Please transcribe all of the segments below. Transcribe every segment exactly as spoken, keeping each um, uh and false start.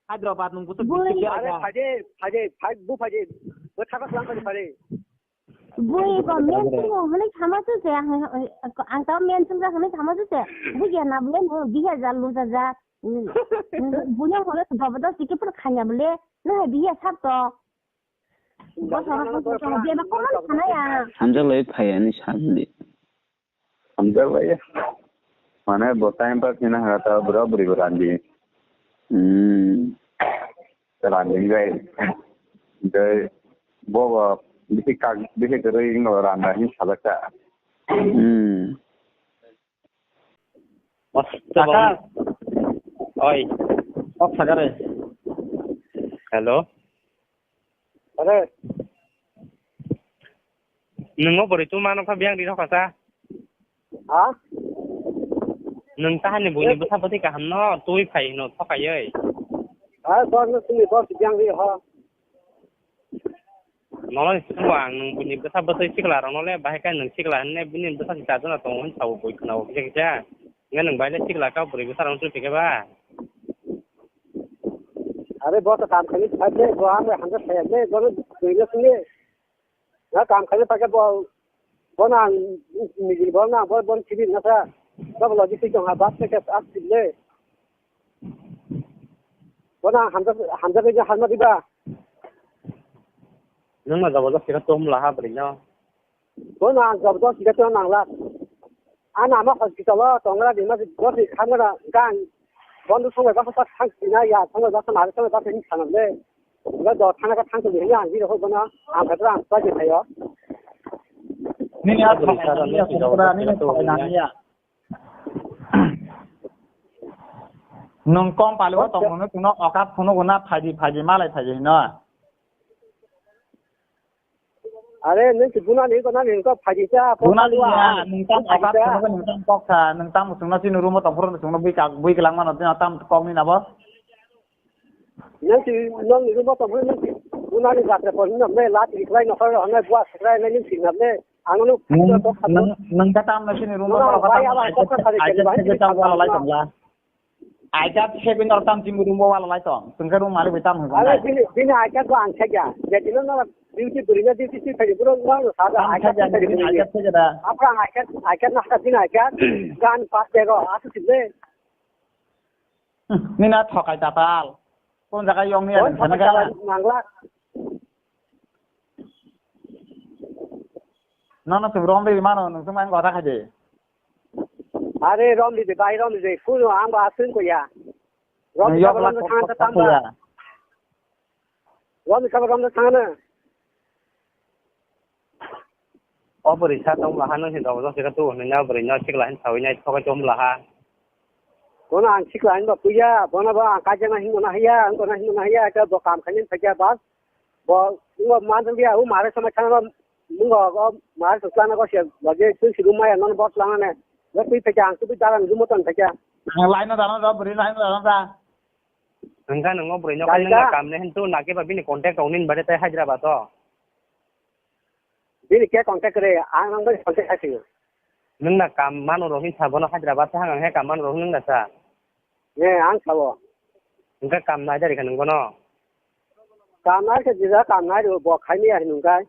Hyderabad nung busa Bui. District Are ya. Phade, phade, phai, bu phade. Bo thaka slam phade phade. Bui ko men sungo hwnwi sama su se, ang, ang tamo men sungjak hwnwi sama su se. Bui ya na bole no, biya ja lu ja ja. Bunya hole to baba da sikhe pura khanya bole. No hai biya sab to. Bo sama su se, biya ba kono sana ya. Hamjak lai phai ani sabli. Hamjak lai. Mane bo time pass ni na ha ta bura buri bura andi. Hmm. Randing jai. Jai bo bo bisi kak bisi keroi no randa hin sabak ta. Hmm. Kaka. Oi. Kok sagare. Hello. Are. Nungo bwrwi tu mano kha biyang di thokasa. Ha? Nung tahani buini bwsa bwtwi kaham no twi phai hino thokaioi. Ha, bor no sini bor biyang di ho. Nono ni swngo ang nung buini bwsa bwtwi sikla rokno le bahai khe nung sikla hinne bini bwsa si chajana tongo hin sabo bui khwnao kisa kisa. Hinga nung bai le sikla kau bwrwi bwsa rokno twi phai khe ba. Are bo to kam khaini phai le bo ang hamjak phai le bo no twi le sini. Na kam khaini phai khe bo bo no ang mijil bo no ang bo bo no sibir na sa. Bo logi si tong ha bas khe as sib le. Bo no ang hamjak hamjak khe halma diba. Nung no jabardasti khe tom laha bwrwi no. Bo no ang jabardasti khe tom nangla. Ano ama hospital o tongra di ma bo si khamra gang. Bondo songo basa ta thang sina ya songo basa mare songo basa hin sanam le. Ba do thana ka thang to ni ang jiro ho bono ang ka ang pa je thayo. Nini a thong nini a thong nini a. Nung kom palo tong no tungno okat phunu guna phaidi phaidi malai phaidi no. Are nung si buna ni ko na ni ko phaidi cha. Buna ni ya nung tam okat phunu nung tam kok sa nung tam sungno sini rumo tong phuru sungno bui kak bui kelang mano tam kok ni nabo. Nang si nang ni rumo tong phuru nang si buna ni jatra por ni nang me la ti khlai no khar nang bua khlai nang si nang me ang no. Nang ka tam na sini rumo tong phuru. Ai ja se bin or tam sini rumo wala lai tong. Tungka rumo mari bai tam hon. Are bini bini ai ka ko ang khaja. Ya dino na duty buri na duty si khaji buro na sa da ai ka. Ai ja se da. Apra ai ka ai ka na ka bini ai ka. Gan pas de go asu sile. Nina thokai tapal. Kon jaga yong ni ani sana ga. Mangla. Nono sum rom de mano nung sum ang gota khaje. Are rom de bai rom de kuno ang ba asun ko ya. Rom de rom de thang ta tamba. Rom de rom de thang na. O bwrwi sa tong laha nung si dobo jose ka tu hwnwi na bwrwi no sikla hin sawi nai thokai tom laha. Bono ang sikla hin ba puya bono ba ang kaijak na hin mona hiya ang kona hin mona hiya ka bo kam khaini thakya bas bo ngo man thang dia u mare sama chang ba mungo go mare so chang ko sia ba je tu si rumaya non bot lang ne ba tui thakya ang tu dalan rumo ton thakya. Ang laino dano da bwrwi laino dano da. Hwnkha nungo bwrwi no khe nung kam ne hin tu na khe ba bini contact rok nin bade tai Hyderabad o. Bini khe contact kre, ang nang bai contact khai sio. Nung na kam mano rohin sa bono Hyderabad sa hang he kam mano rohin nung na sa. Ne, ang sabo. Hwnkha kam nai dari kha nung bono. Kam nai khe jira kam nai ro bo khai ni ya nung kai.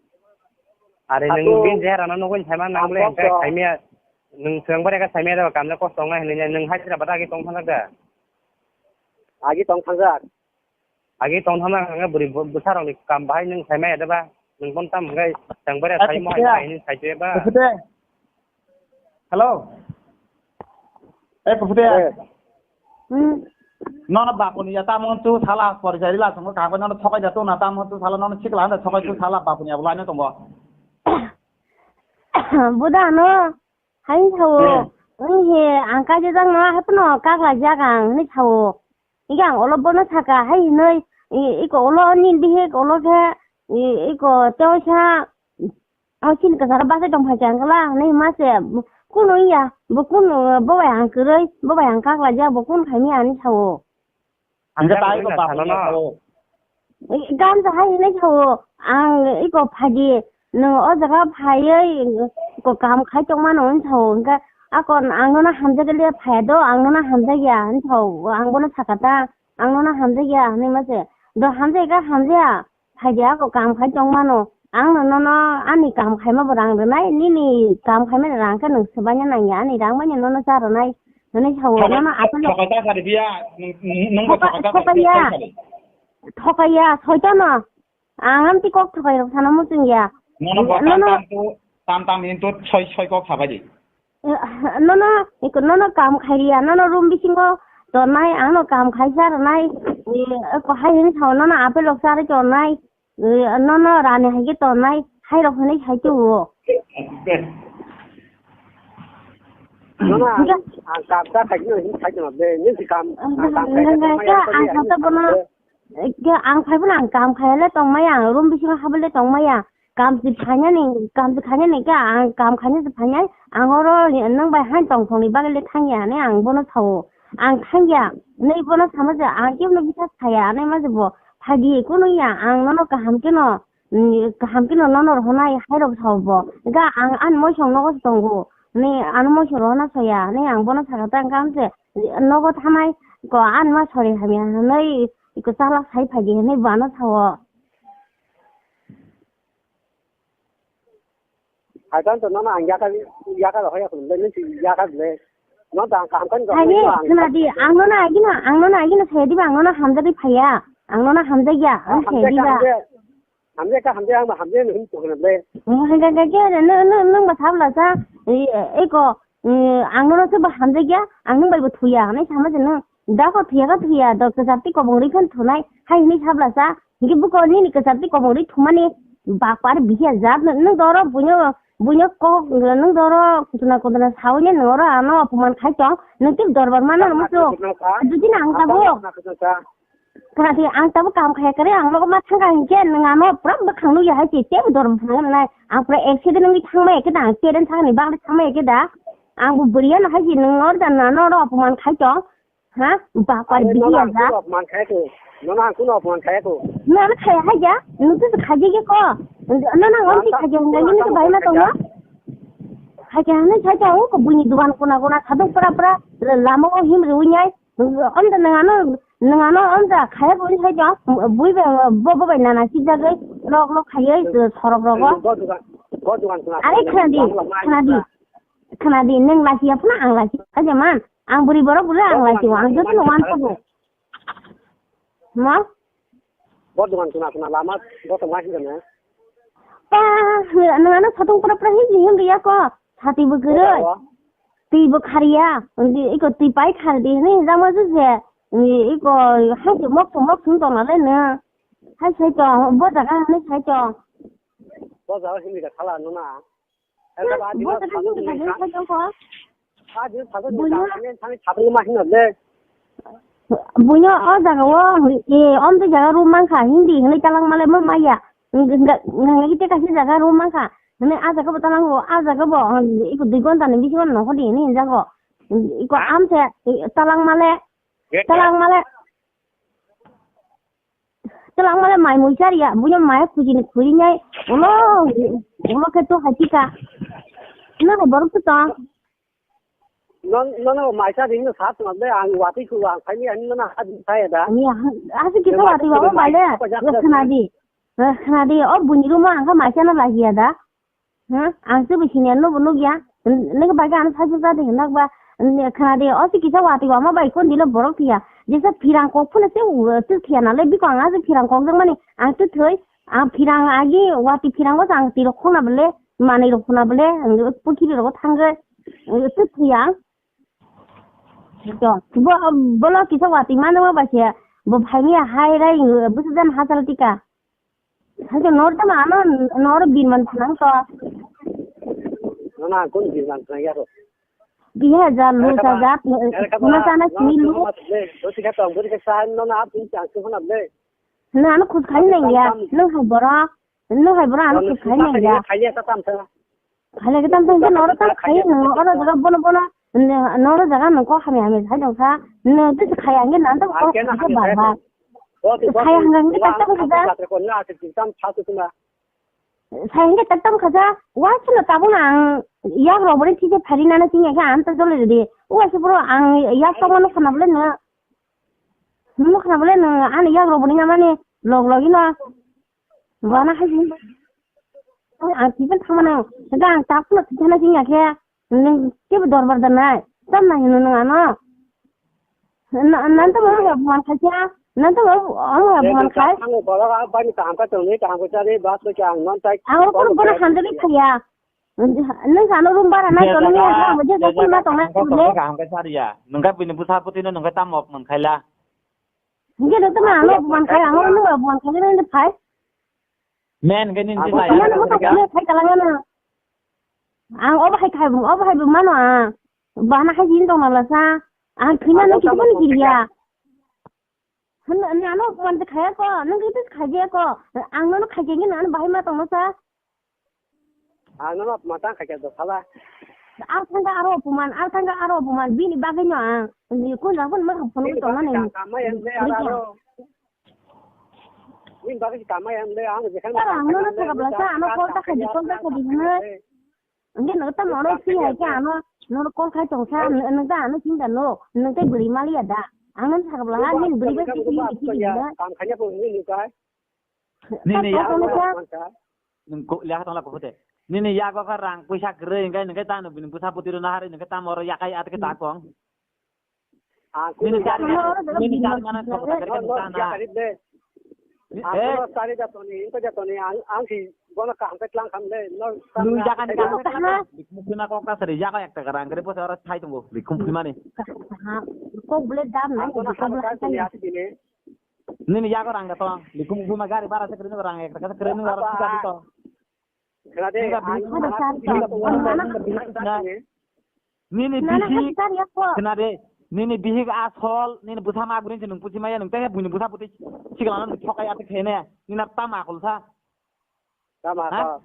Are nung bin je rana no gon sai man nang le hwnkha khai mi ya. Nung swng bare ka sai mi ya kam le kosto ngai hinne nung Hyderabad agi tong thang da. Agi tong thang jak. Agi tong thangna hwnga bwrwi bwsa rokni kam bahai nwng sai maya deba? Nwng bon tam hwngai tang bwrwi sai mo hai hai nwng sai tuya ba? Pupute. Hello. Eh, Pupute. Eh. Hmm. Nono bapuni ya tamo tu sala pori jari la songo kangba nono thokai da tu na tamo tu sala nono sikla handa thokai tu sala bapuni ya bulai no tongo. Buda no. Hai sao, hmm. Ang he, ang kaijak no, hai pono kaklai jak ang, hinui sao. Ike ang olo bono saka, hai hinui, i-, iko olo nini bihik, olo khe, i-, iko teo sa, o chini kwcharo bachai tong phai khe ang kla, hinui ma se, kunu ya, bo kunu, bo bai ang kwrwi, bo bai ang kaklai jak, bo kunu khaimya hinui sao. Hingke tai ko bapuni ya sao. Gan sa hai hinui sao, ang iko phaidi, nwng o jaga phaiwi ko kam khai tongmano hinwi sao, hingke ako ang nono hamjakya le phaiya do, ang nono hamjakya hinwi sao, ang bono sakha ta, Ang nono hamjakya hinwi ma se. Do hamjakya, hamjakya. Phaidi ako kam khai tongmano. Ang no nono ani kam khaima bo rang rwnai, nini kam khaimani rang khe nwng swbaina nangya, ani rang bai no nono cha rwnai. Hinwi sao nono apple. Thokai ta sari biya, nwng, nwng, nwng thokai, thokai ta sari biya. Thokaiya, soitano. Ang amtwi kok thokai rok sana muchung ya. Nono bo tam tam tu, tam tam hintu soi, soi kok sabai di. Eh, nono, iko nono kam khairiya, nono room bisingo tonai, angno kam khaisa rwnai, eh, ko hai hini sao nono apple rok charwi tonai, eh, nono rani hai khe tonai, hai rok hinwi sai tuo. Nono ang, ang kam ta khai no hin sai tongma be, nisi kam, ang kam khai ta tongma ya, ang kha ta bono, Ekhe ang phai phano ang kam khaya le tongmaya, ang room bisingo habwi le tongmaya. Kam se phainani, kam se khainani khe ang kam khaina se phainai, ang oro nwng bai han tongthokni bagwi le thangya hinwi ang bono sao. Ang thangya, hinwi bono sama se ang kebono bisas khaya, hinwi ma se bo phaidi kunu ya, ang nono kaham kheno, mm, kaham kheno nono rwhwnai hai rok sao bo. Ga ang ani moisong nogo se tongo, hinwi ano moisong rwhwna saya, hinwi ang bono sakha ta ang kam se nogo thanai ko ani ma sori hamya hinwi. Iko chalak sai phaidi hinwi bo ano sao. Hai tang to nono ang yaka, yaka rok hoya khulum le, nisi yaka le. No tang kam kan rok. Hai ni, no ang khna di, ang nono agino, ang nono agino saya diba, ang nono hamjagwi phaya. Ang nono hamjagya, ang saya diba. Hamjagya, hamjagya, ang hamjagya hin to khna le. Oh, hamjagya, no, no, no, ba sabla sa. Eko, ang nono se ba hamjagya, ang nung bai bo thuya, nai sama se no. Da ko thuya ka thuya, do kwchar twi kobong rwi phan thunai, hai hinwi sabla sa, hingke buko nini kwchar twi kobong rwi thumani bak par bihiya jat, nwng doro buino, buino kok, nwng doro kutuna kutuna sawi ne nwng oro ano apuman khai tong, nwng tei dorbar mano muchung, jodi nang tabuk, khati ang tabuk kam khaya kare, ang nogo ma thangka hingke nwng ano pura bwkhang nukya hai se, tebo dorbar phano nai, ang pura accident wngwi thangmaya khe da, ang parent thangni bagwi thangmaya khe da, ang bo bwrwi ano hai se nwng oro da nano oro apuman khai tong. Ha? Bapar bihiya ja. Nono ang kuno apman khaya ko. Nono khaya haja. Nwng tu khajige ko. Nono ang ti khajige ngai ni bai ma tongo. Khajige ngai sai ta ko buini dukan kona kona sadok pra pra lama o him ri unyai. Om da nangano nangano om da khaya ko sai ja. Bui be bo bo bai nana si jagai lok lok khayai sorok rogo. Are khnadi khnadi. Khnadi, nwng lachiya phano ang lachiya, aja man, ang bwrwi borok bwrwi ang lachiya, ang joto no wan thago. Ma? Bo dogan tuna tuna lama bo tongma hinjana. Pa, nwng ano satung pura pura hinji hinri ya ko, sati bo kwrwi, twi bo khariya, iko twi pai khari di hinwi hinjama juje, iko hai mok mok sung tongna le nwng, hai sai tong, bo jaga hinwi sai tong. Bo jaga hinwi da khala nuna. Buino o jaga o, e, om to jaga room mankha, hindi hinwi talang male mo maya. Nang nang ite kaisa jaga room mankha. Hinwi a jaga bo talang o, a jaga bo, iko dui gonta ni bisingo nokho di hinwi hinjago. Iko am se, e, talang male, talang male. Twlang male mai mui chariya, buino mai khujini khuri nai, ulo, ulo khe to hai tika. Na hai borok to tong. Non, non, mai cha ding sa tong le, ang wati khu ang khai ni, ang non ha ding sai da. Ani ha, ha si kisa wati ba, o bai le, khna di. Khna di, o buini room o ang kha mai cha na lagiya da. Ha? Ang se bo sini ano bo nukya. Nang bai ano sajwk jade hinnak ba, khna de, o se kisa wati wama bai kon dilo borok tiya. Jesa phirang kok phano se, uh, tu thiya nale biko ang se phirang kok jang mani. Ang tu thoi, ang phirang agi wati phirang o ang tiro khona bele, manwi rok khona bele, ang pukiri rok thangge, uh, tu thiya. To, bo, bolo kisa wati mano ma ba se, bo phaini hai rai, uh, busu jan hasal tika. Haikhe nor tamo ano nor birman phnang to. Nono ang kun birman phnang ya ro. Biha ja lu sa ja, puna sana sini lu. Dosi kha tong, dosi kha sa, nono a pun chang se hona ble. Na ano khus khai nang ya, nung hai bora, nung hai bora ano khus khai nang ya. Khai ya sa tam sa. Khaile khe tam thang khe noro tam khai nang oro jaga bono bono noro jaga nang kok hamya hamya sai dong kha. Nang twi khai ang khe nang tam kok kha bar bar. Khai ang khe tak tam kha. Sai ang khe tak tam kha. Wa chwla tabuk ang yak rok bori thije phari nana chini khe ang ta jole ridi. Wa se bro ang yak tongmano khana bole no. Nwng khna bole nwng ani yak rok bwrwi hamani log logino. Bana hai sini. Ang tipen thangmano. Hingke ang tak phano thangna sing ya khe. Nwng kebo dorbar da nai. Tam na hino nwng ano. Na, nan to mo ya buan khai kya. Nan to mo, ang ya buan khai. Ang borok ang bani kaham ka tongni, kaham ka chani, bas to kya ang non tai. Ang ko bono hamjagwi khaya. Nwng sano room bara nai, tono mi ang mo je ko ma tong nai. Kaham ka chari ya. Nwng ka bini busa puti no nwng ka tam mok man khaila. Hingke no tama ano buan khai, ano no buan khai, no phai. Men ke nin Ano sai. Ano mo khai, khai kala ano. Ang obo hai khai, obo hai mano ang. Bana hai jin tong nala sa. Ang khina no Ano kiti tamo ni kiriya. Hano ano buan khai ko, nang kiti khai ko. Ang no khai jeng na bahai ma tong sa. Ang no matang khai do sala. Ar thangka aro buman, ar thangka aro buman, bini bagwi no ang. Ni kun jang kun ma phone Bini tong bagwi nani. Kama yang le aro. Bini bagwi kama yang le ang jekan. Sir, ang no thangka bla sa, ano call ta khai, call ta khai, no. Hingke no tamo no si hai khe ano, no call khai tong sa, nwng ta ano sing da no, nwng tei bwrwi maliya da. Ang no thangka bla ha, nini bwrwi ba si si si si na. Kam khanya ko ni ni kai. Nini ya. Nwng ko, leha tongla ko hote. Nini yago kha rang puisa kwrwi, hingke, hingke tamo bini busa puti rwna hari, hingke tamo oro yakai atke ta kong. Nini kari, nini kari mana kok kata kari kari sana. Eh. Ang si bono kaham khe tlang kham le, no. Lui jaga ni kaham khe tlang. Bikmuk suna kok ta sari jaga ekta garang kare posa oro thai tongo, bikmuk suna ni. Kok bole dam na, kok bole. Nini yago rang da tong. Likum kuma gari bara se krini rang ek taka se krini rang Apa? Kita di Nini ang bihik, Ada sar nini bihik, nini bihik, nini bihik, nini bihik asol, nini busa ma gurin nung pusi maya nung teh buini busa puti sikala nung chokai ate khene. Nini tam akol sa. Tama Ha? ko.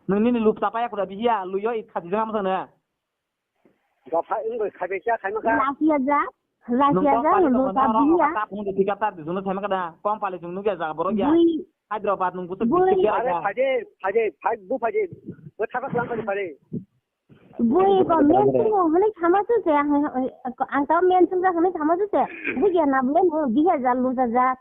Nung nini lup tapaya kuda bihiya luyo ik khati jengam sana. Gopha wngwi khaibekya khaimaka. Lachiya ja, lachiya ja, no ta biya. Kap hung de pika tar dizuna khaimaka da. Kompali jung nugya jaga borok ya. Bui. Hyderabad nung butu Bui. Butu kya Are ja. Phaje, phaje, phai bu phaje. Bo thaka slang phaje phaje. Bui ko men sungo hwnwi thama su se, ang, ang ta men sung ja hwnwi thama su se. Bui ya na bule no biya ja lu ja ja.